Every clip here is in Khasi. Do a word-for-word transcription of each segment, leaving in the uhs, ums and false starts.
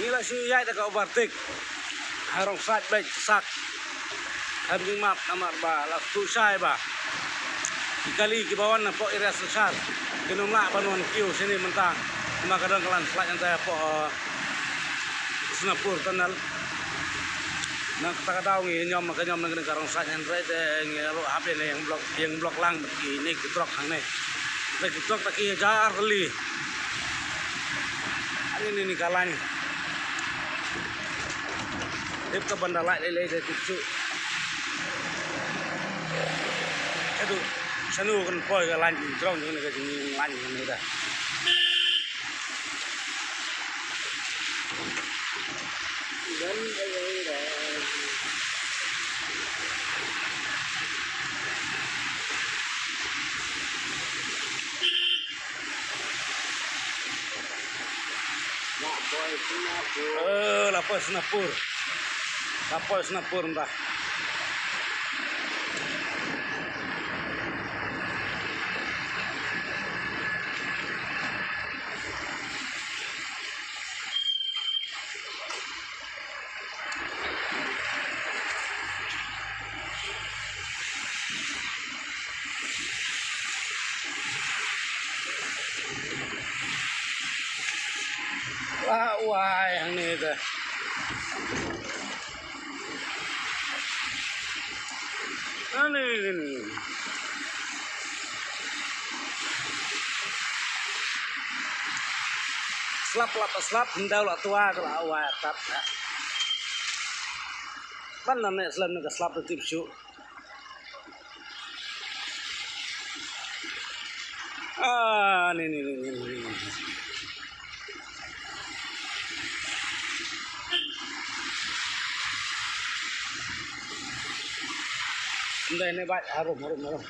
Ngi la shu ïaid da ka overtake ha Rongsait beit sak. Hynrei map namar ba la shu shai ba ki kali kiba wan na pok area Silchar kin ym lah ban wan kiew shane mynta. Namar ka dang ka landslide hangtai hapoh, eh, Snapur Tunnel. Na kata ka daw ngi ñiom, ka ñiom na ka Rongsait hynrei te ngi la ruh hap ïa ïeng block, ïeng block lang bad kine ki trok hangne. Te ki trok ta ki hajar tylli. Ani ni ni ka lain. Dep ka ban da lait lei lei da tip shuh. Shano, shano kan poi ka lain jrong jong ka jinglain ni da. Eh, la poi Snapur. La poi Snapur mynta. La wai hangne te. Ani ni ni. Slap la slap, hynda la twa ka la wai tap. Ban na ne slem ne ka slap da tip shuh. Ah, ni, ni, ni, ni, ni. Ndai ne bai, harum, harum, harum.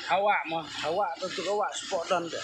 Hawa mo, hawa tu tu hawa spot don de.